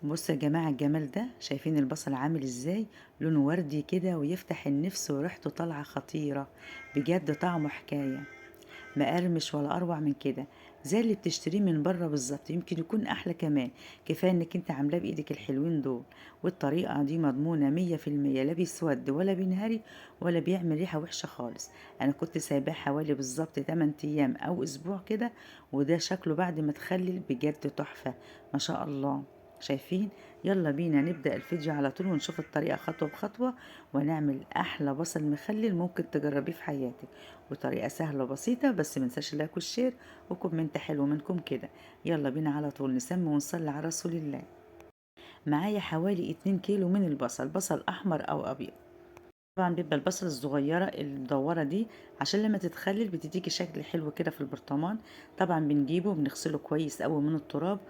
بصوا يا جماعة الجمال ده، شايفين البصل عامل ازاي؟ لونه وردي كده ويفتح النفس وريحته طالعة خطيرة بجد، طعمه حكاية، مقرمش ولا اروع من كده، زي اللي بتشتريه من بره بالظبط، يمكن يكون احلى كمان. كفاية انك انت عاملاه بايدك الحلوين دول، والطريقة دي مضمونه 100%، لا بيسود ولا بينهري ولا بيعمل ريحه وحشة خالص. انا كنت سايباه حوالي بالظبط 8 ايام او اسبوع كده، وده شكله بعد ما تخلل بجد تحفة ما شاء الله. شايفين؟ يلا بينا نبدأ الفيديو على طول ونشوف الطريقة خطوة بخطوة، ونعمل أحلى بصل مخلل ممكن تجربيه في حياتك، وطريقة سهلة وبسيطة. بس منساش ال like وال share و comment حلو منكم كده. يلا بينا على طول نسمي ونصلي على رسول الله. معايا حوالي 2 كيلو من البصل، بصل أحمر أو أبيض. طبعا بيبقى البصل الصغيرة المدورة دي عشان لما تتخلل بتديكي شكل حلو كده في البرطمان. طبعا بنجيبه وبنغسله كويس قوي من التراب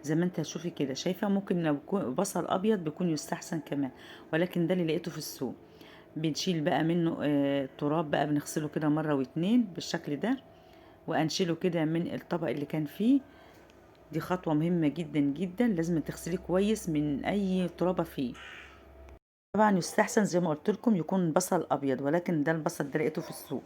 زي ما انت هتشوفي كده. شايفة؟ ممكن لو بصل ابيض بيكون يستحسن كمان، ولكن ده اللي لقيته في السوق. بنشيل بقى منه التراب بقى، بنغسله كده مرة واتنين بالشكل ده، وانشله كده من الطبق اللي كان فيه. دي خطوة مهمة جدا جدا، لازم تغسليه كويس من اي ترابة فيه. طبعا يستحسن زي ما قلت لكم يكون بصل ابيض، ولكن ده البصل ده لقيته في السوق.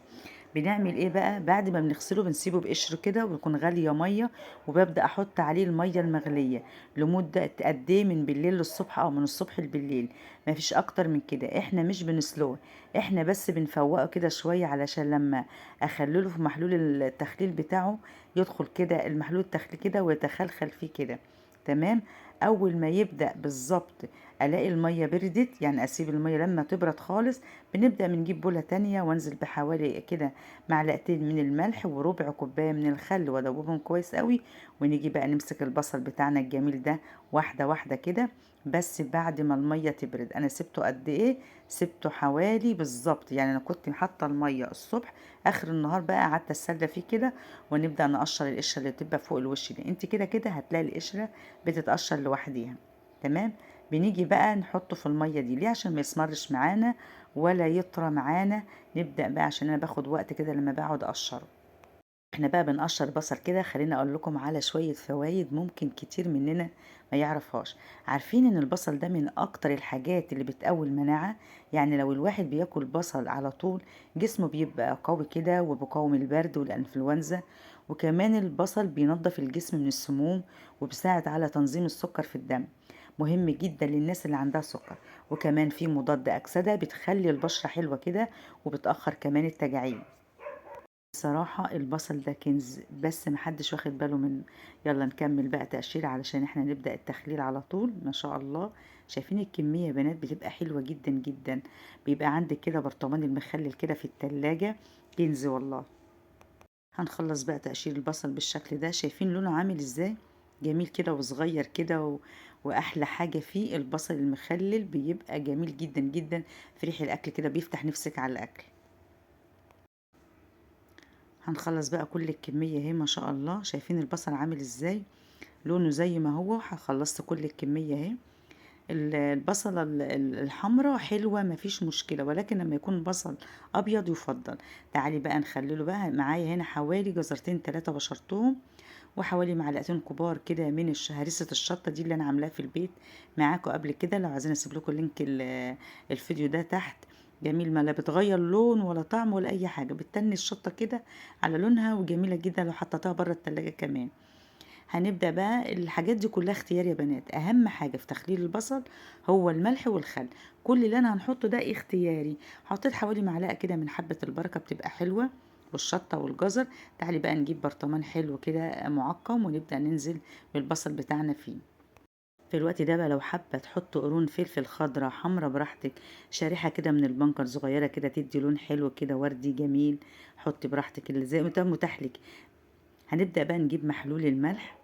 بنعمل ايه بقى بعد ما بنغسله؟ بنسيبه بقشره كده ويكون غالية مية، وببدا احط عليه المية المغليه لمدة قد ايه؟ من بالليل للصبح او من الصبح لبالليل، ما فيش اكتر من كده. احنا مش بنسلقه، احنا بس بنفوقه كده شوية علشان لما اخلله في محلول التخليل بتاعه يدخل كده المحلول التخليل كده ويتخلخل فيه كده. تمام؟ اول ما يبدا بالظبط الاقي المية بردت، يعني اسيب المية لما تبرد خالص، بنبدا بنجيب بوله تانية وانزل بحوالي كده معلقتين من الملح وربع كوباية من الخل وادوبهم كويس قوي. ونيجي بقى نمسك البصل بتاعنا الجميل ده واحدة واحدة كده، بس بعد ما المية تبرد. انا سبته قد ايه؟ سبته حوالي بالظبط، يعني انا كنت حاطه المية الصبح، اخر النهار بقى قعدت اتسلى فيه كده. ونبدا نقشر القشرة اللي بتبقى فوق الوش دي، انت كده كده هتلاقي القشرة بتتقشر لوحديها. تمام؟ بنيجي بقى نحطه في المية دي ليه؟ عشان ما يسمرش معانا ولا يطرى معانا. نبدا بقى، عشان انا باخد وقت كده لما بقعد اقشره. احنا بقى بنقشر بصل كده، خلينا اقول لكم على شوية فوايد ممكن كتير مننا ما يعرفهاش. عارفين ان البصل ده من اكتر الحاجات اللي بتقوي المناعة؟ يعني لو الواحد بياكل بصل على طول جسمه بيبقى قوي كده وبيقاوم البرد والانفلونزا. وكمان البصل بينظف الجسم من السموم وبيساعد على تنظيم السكر في الدم، مهم جدا للناس اللي عندها سكر. وكمان في مضاد اكسده بتخلي البشرة حلوة كده وبتأخر كمان التجاعيد. بصراحة البصل ده كنز، بس محدش واخد باله منه. يلا نكمل بقى تقشير علشان احنا نبدأ التخليل على طول. ما شاء الله شايفين الكمية يا بنات، بتبقى حلوة جدا جدا. بيبقى عندك كده برطمان المخلل كده في التلاجة، كنز والله. هنخلص بقى تقشير البصل بالشكل ده. شايفين لونه عامل ازاي؟ جميل كده وصغير كده واحلى حاجة فيه البصل المخلل بيبقى جميل جدا جدا في ريح الاكل كده، بيفتح نفسك على الاكل. هنخلص بقى كل الكمية اهي ما شاء الله. شايفين البصل عامل ازاي؟ لونه زي ما هو. خلصت كل الكمية اهي. البصلة الحمراء حلوة مفيش مشكلة، ولكن لما يكون بصل ابيض يفضل. تعالي بقى نخلله بقى. معايا هنا حوالي جزرتين 3 بشرتهم، وحوالي معلقتين كبار كده من هريسة الشطة دي اللي انا عاملاها في البيت معاكم قبل كده. لو عايزين اسيب لكم لينك الفيديو ده تحت. جميل، ما لا بتغير لون ولا طعم ولا اي حاجة، بتتني الشطة كده على لونها وجميلة جدا لو حطيتها بره التلاجة كمان. هنبدأ بقى الحاجات دي كلها اختيار يا بنات. اهم حاجة في تخليل البصل هو الملح والخل، كل اللي انا هنحطه ده اختياري. حطيت حوالي معلقة كده من حبة البركة بتبقى حلوة، والشطة والجزر. تعالي بقى نجيب برطمان حلو كده معقم ونبدأ ننزل بالبصل بتاعنا فيه. في الوقت ده بقى لو حابة تحط قرون فلفل خضرا حمرا براحتك، شريحة كده من البنكر صغيرة كده تدي لون حلو كده وردي جميل، حطي براحتك اللي زي ما متاح لك. هنبدأ بقى نجيب محلول الملح.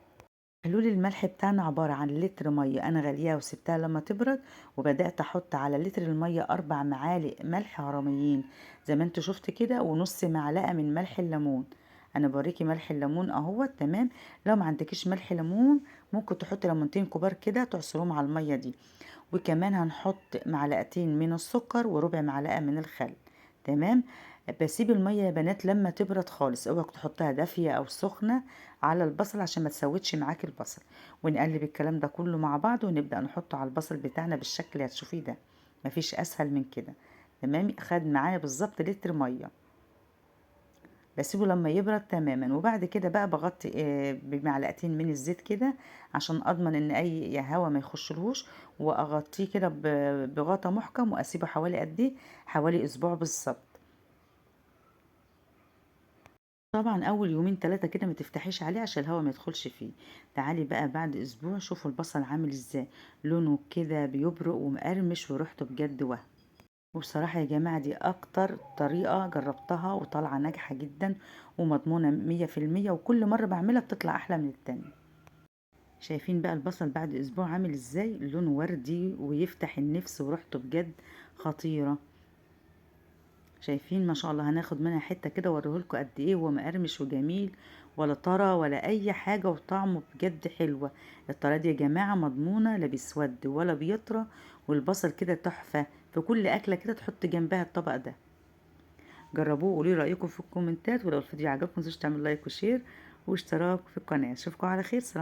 محلول الملح بتاعنا عبارة عن لتر مية أنا غليها وسبتها لما تبرد، وبدأت أحط على لتر المية 4 معالق ملح هرميين زي ما انتوا شفت كده، ونص معلقة من ملح الليمون. أنا بوريكي ملح الليمون أهو. تمام. لو ما عندكيش ملح ليمون ممكن تحطي ليمونتين كبار كده تعصرهم على المية دي. وكمان هنحط معلقتين من السكر وربع معلقة من الخل. تمام. بسيب المية يا بنات لما تبرد خالص، اوعك تحطها دافيه او سخنة على البصل عشان ما تسودش معاك البصل. ونقلب الكلام ده كله مع بعض، ونبدا نحطه على البصل بتاعنا بالشكل اللي هتشوفيه ده، مفيش اسهل من كده. تمام، خد معايا بالظبط لتر مية. بسيبه لما يبرد تماما، وبعد كده بقى بغطي بمعلقتين من الزيت كده عشان اضمن ان اي هوا ما يخشلهوش، واغطيه كده بغطا محكم، واسيبه حوالي قد ايه؟ حوالي اسبوع بالظبط. طبعا اول يومين 3 كده ما تفتحيش عليه عشان الهوا ما يدخلش فيه. تعالي بقى بعد اسبوع شوفوا البصل عامل ازاي، لونه كده بيبرق ومقرمش وريحته بجد وهم. وبصراحة يا جماعة دي اكتر طريقة جربتها وطالعة ناجحة جدا ومضمونة 100%، وكل مرة بعملها بتطلع احلى من التانية. شايفين بقى البصل بعد اسبوع عامل ازاي؟ لونه وردي ويفتح النفس وريحته بجد خطيرة. شايفين ما شاء الله. هناخد منها حتة كده واوريهولكوا قد ايه هو مقرمش وجميل، ولا طرى ولا اي حاجة، وطعمه بجد حلوة. الطريقة دي يا جماعة مضمونة، لا بيسود ولا بيطرى، والبصل كده تحفة في كل اكلة كده تحط جنبها الطبق ده. جربوه وقولوا لي رأيكم في الكومنتات، ولو الفيديو عجبكم متنسوش تعملوا like و share واشتراك في القناة. اشوفكم على خير. سلام.